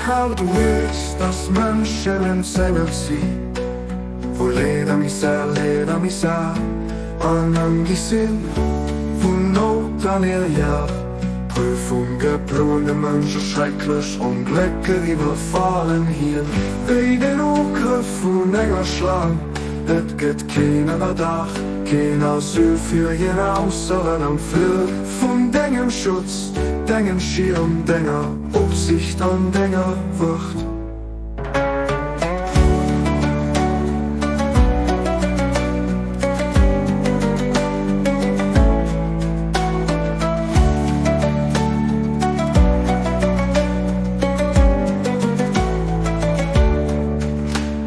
Herr, du wëlls, dass Mënschen ëmzengelt si vu Leed a Misär, Leed a Misär, an ëmgi sinn vun Nout an Ierger. Prüfung geploen de Mënsch a schrecklech Onglécker iwwerfalen hien wéi den Ugrëff vun enger Schlaang. Et gëtt keen Ënnerdaach, keen Asyl fir hien ausser ënnerm Flügel vun dengem Schutz, dengem Schierm, denger Opsicht an denger Wucht.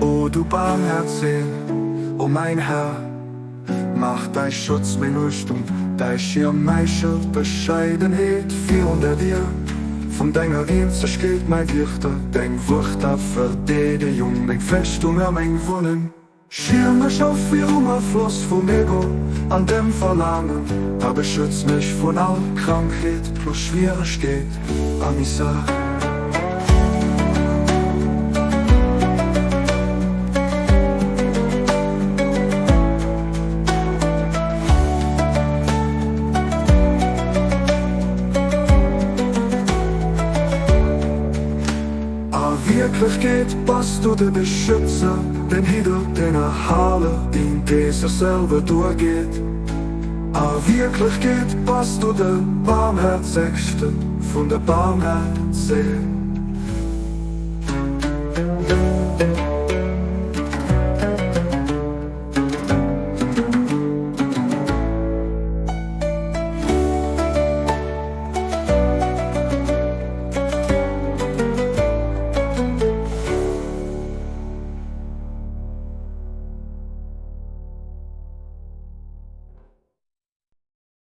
O du Barmherzeg, o mäin Här, maach däi Schutz meng Rüstung, däi Schierm mäi Schëld, Bescheidenheet virun der Dier vun denger Eenzegkeet, mäi Wierter, deng Wuert a Verdeedegung, meng Festung a meng Wunneng. Schierm mech of virum Afloss vum Ego an dem Verlaangen a beschütz mech vun all Krankheet plus Schwieregkeet a Misär. A Wierklechkeet bass du de Beschützer, den Hidder, den Erhaler, deen dee sech selwer duergeet. A Wierklechkeet bass du de Baarmhäerzegste vun de Baarmhäerzegen.